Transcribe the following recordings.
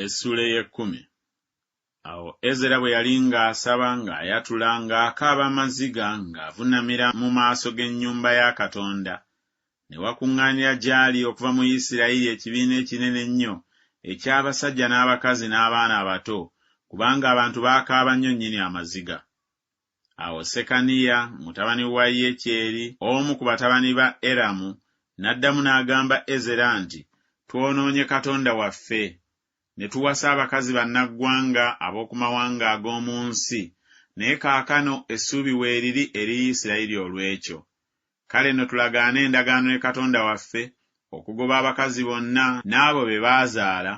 Essuula ey'ekkumi. Awo Ezera bwe yali ng'asaba, ng'ayatula, ng'akaaba amaziga, ng'avunnamira mu maaso g'ennyumba ya Katonda, ne wakuŋŋaanira gy'ali okuva mu Isirayiri ekibiina ekinene ennyo eky'abasajja n'abakazi n'abaana abato, kubanga abantu baakaaba nnyo nnyini amaziga. Awo Sekaniya mutabani wa Yekyeri, omu ku batabani ba Eramu, n'addamu n'agamba Ezera nti, Twonoonye Katonda waffe, ne tuwasa abakazi bannaggwanga ab'oku mawanga ag'omu nsi, naye kaakano essuubi weeriri eri Isirayiri olw'ekyo. Kale nno tulagaane endagaano ne Katonda waffe, okugoba abakazi bonna n'abo be baazaala,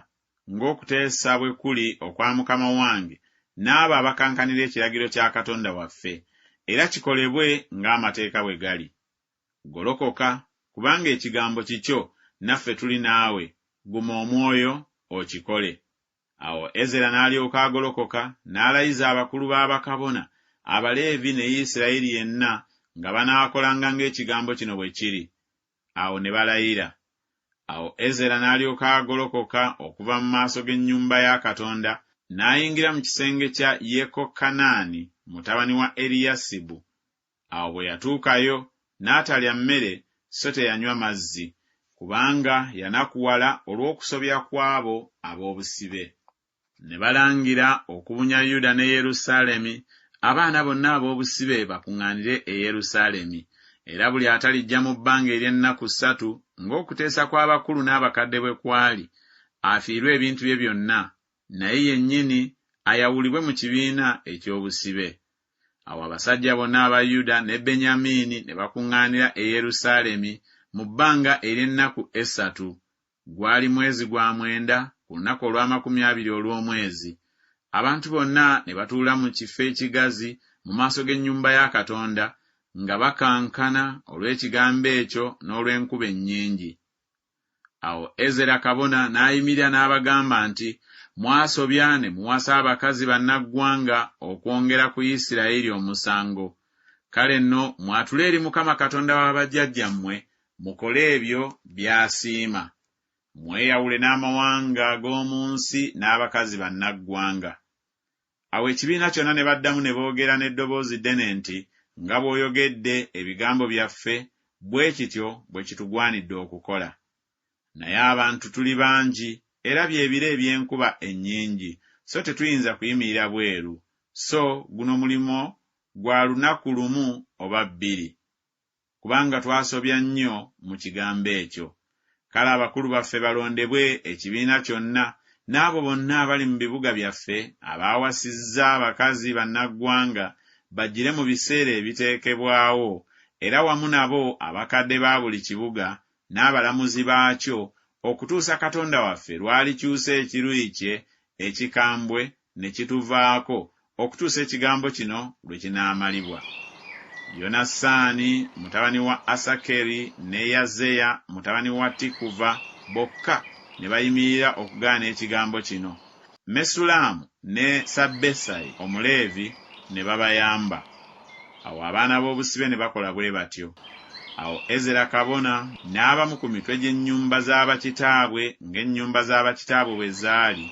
ng'okuteesa bwe kuli okwa mukama wange n'abo abakankanira ekiragiro kya Katonda waffe, era kikolebwe ng'amateeka bwe gali. Golokoka, kubanga ekigambo kikyo, naffe tuli naawe, guma omwoyo, okikole. Awo Ezera n'alyoka agolokoka, n'alayiza abakulu ba bakabona, Abaleevi ne Isirayiri yenna nga banaakolanga ng'ekigambo kino bwe kiri. Awo ne balayira. Awo Ezera n'alyoka agolokoka okuva mu maaso g'ennyumba ya Katonda, n'ayingira mu kisenge kya Yekokanaani mutabani wa Eriyasibu. Awo bwe yatuukayo, n'atalya mmere so teyanywa mazzi, kubanga yanakuwala olw'okusobya kw'abo ab'obusibe. Ne balangira okubunya Yuda ne Yerusaalemi, abaana bonna ab'obusibe bakuŋŋaanire e Yerusaalemi, era buli atalijja mu bbanga ery'ennaku ssatu, ng'okuteesa kw'abakulu n'abakadde bwe kwali, afiirwe ebintu bye byonna, naye yennyini ayawulibwe mu kibiina eky'obusibe. Awo abasajja bonna aba Yuda ne Benyamiini ne bakuŋŋaanira e Yerusaalemi mu bbanga ery'ennaku essatu, gwali mwezi gwa mwenda, ku lunaku olw'amakumi abiri olw'omwezi. Abantu bonna ne batuula mu kifo ekigazi mu maaso g'ennyumba ya Katonda, nga bakankana olw'ekigambo ekyo n'olw'enkuba ennyingi. Awo Ezera kabona n'ayimirira n'abagamba nti, Mwasobya ne muwasa abakazi bannaggwanga okwongera ku Isirayiri omusango. Kale nno mwatule eri Mukama Katonda wa bajjajjammwe, mukole ebyo by'asiima. Mweyawule n'amawanga ag'omu nsi n'abakazi bannaggwanga. Awo ekibiina kyonna ne baddamu ne boogera n'eddoboozi ddene nti, Nga bw'oyogedde ebigambo byaffe, bwe kityo bwe kitugwanidde okukola. Naye abantu tuli bangi, era bye biro eby'enkuba ennyingi, so tetuyinza kuyimirira bweru, so guno mulimo gwa lunaku lumu oba bbiri. Kubanga twasobya nnyo mu kigambo ekyo. Kale abakulu baffe balondebwe ekibiina kyonna, n'abo bonna abali mu bibuga byaffe abaawasizza abakazi bannaggwanga, bajjire mu biseera ebiteekebwawo, era wamu nabo abakadde ba buli kibuga n'abalamuzi baakyo, okutuusa Katonda waffe lw'alikyusa ekiruyi kye ekikambwe ne kituvaako, okutuusa ekigambo kino lwe kinaamalibwa. Yonasaani mutabani wa Asakeri ne Yazeya mutabani wa Tikuva bokka ne bayimirira okugaana ekigambo kino, Mesulaamu ne Sabbesayi Omuleevi ne babayamba. Awo abaana b'obusibe ne bakola bwe batyo. Awo Ezera kabona n'abamu ku mitwe gy'ennyumba za bakitaabwe ng'ennyumba za bakitaabwe bwe zaali,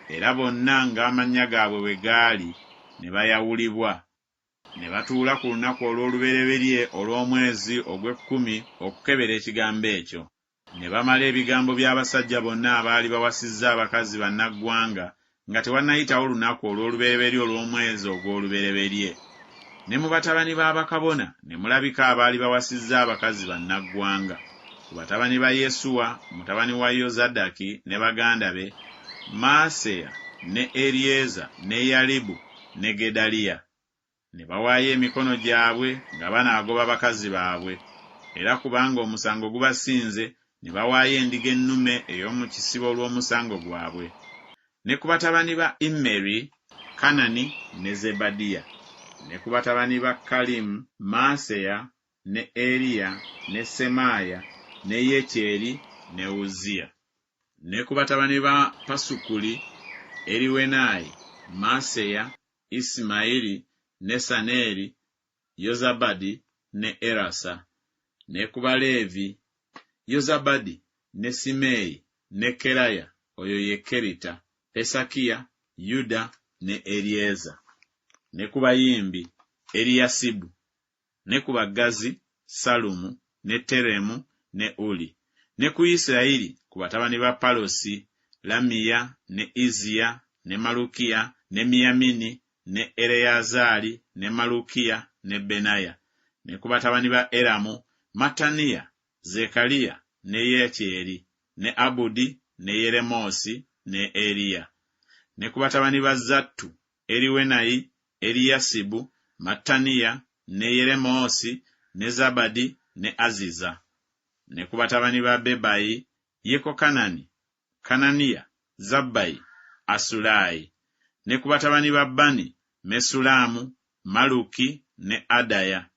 era bonna ng'amannya gaabwe bwe gaali, ne bayawulibwa, ne batuula ku lunaku olw'olubereberye olw'omwezi ogw'ekkumi okukebera ekigambo ekyo. Ne bamala ebigambo by'abasajja bonna abaali bawasizza abakazi bannaggwanga nga tewannayitawo lunaku olw'olubereberye olw'omwezi ogw'olubereberye. Ne mu batabani ba bakabona ne mulabika abaali bawasizza abakazi bannaggwanga. Ku batabani ba Yesuwa mutabani wa Yozadaki ne baganda be, Maaseya ne Eryeza ne Yalibu ne Gedaliya. Ne bawaayo emikono gyabwe nga banaagoba bakazi baabwe, era kubanga omusango gubasinze, ne bawaayo endiga ennume ey'omu kisibo olw'omusango gwabwe. Ne ku batabani ba Immeri, Kanani ne Zebadiya. Ne ku batabani ba Kalimu, Maaseya ne Eriya ne Semaaya ne Yekyeri ne Uzziya. Ne ku batabani ba Pasukuli, Eriwenayi, Maaseya, Isimayiri, Nesaneeri, Yozabadi ne Erasa. Ne ku Baleevi, Yozabadi ne Simeeyi ne Keraya, oyo ye Kerita. Pesakiya, Yuda ne Eryeza. Ne ku bayimbi, Eriyasibu. Ne ku baggazi, Sallumu, ne Teremu, ne Uli. Ne ku Isirayiri, ku batabani ba Palosi, Lamiya, ne Izziya, ne Malukiya, ne Miyamini, ne Ereyazaali, ne Malukiya, ne Benaya. Ne ku batabani ba Eramu, Mattaniya, Zekkaliya, ne Yekyeri, ne Abudi, ne Yeremoosi, ne Eriya. Ne ku batabani ba Zattu, Eriwenayi, Eriyasibu, Mattaniya, ne Yeremoosi, ne Zabadi, ne Aziza. Ne ku batabani ba Bebayi, Yekokanani, Kananiya, Zabbayi, Asulaayi. Ne ku batabani ba Bani, Mesulaamu, Maluki, ne Adaya,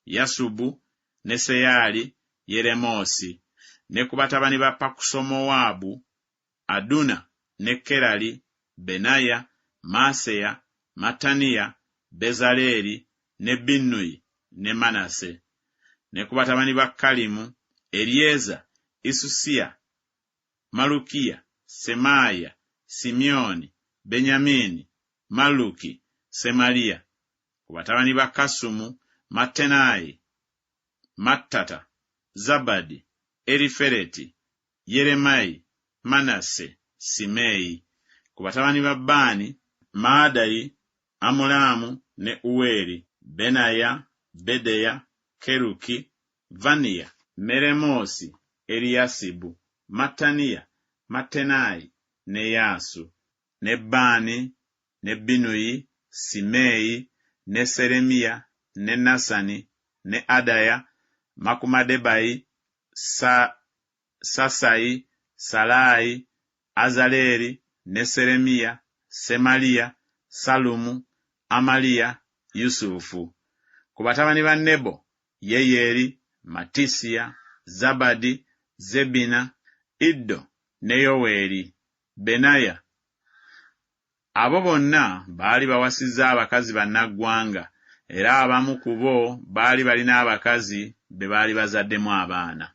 Yasubu, ne Seyaali, Yeremoosi. Ne ku batabani ba Pakusomowaabu, Aduna, ne Kerali, Benaya, Maaseya, Mattaniya, Bezaleeri, ne Binnuyi, ne Manase. Ne ku batabani ba Kalimu, Eryeza, Isusiya, Malukiya, Semaaya, Simyoni, Benyamini, Malluki, Semaliya. Ku batabani ba Kasumu, Mattenayi, Mattata, Zabadi, Erifereti, Yeremayi, Manase, Simeeyi. Ku batabani ba Baani, Maadayi, Amulaamu ne Uweri, Benaya, Bedeya, Keruki, Vaniya, Meremoosi, Eriyasibu, Mattaniya, Mattenayi ne Yaasu. Ne Baani, ne Binnuyi, Simeeyi, ne Seremiya, ne Nasani, ne Adaya, Makumadebayi, Sa Sasayi, Salaayi, Azaleeri, ne Seremiya, Semaliya, Sallumu, Amaliya, Yusufu. Ku batabani ba Nebo, Yeyeri, Mattisiya, Zabadi, Zebina, Iddo ne Yoweeri, Benaya. Abo bonna baali bawasizza abakazi bannaggwanga, era abamu ku bo baali balina abakazi be baali bazaddemu abaana.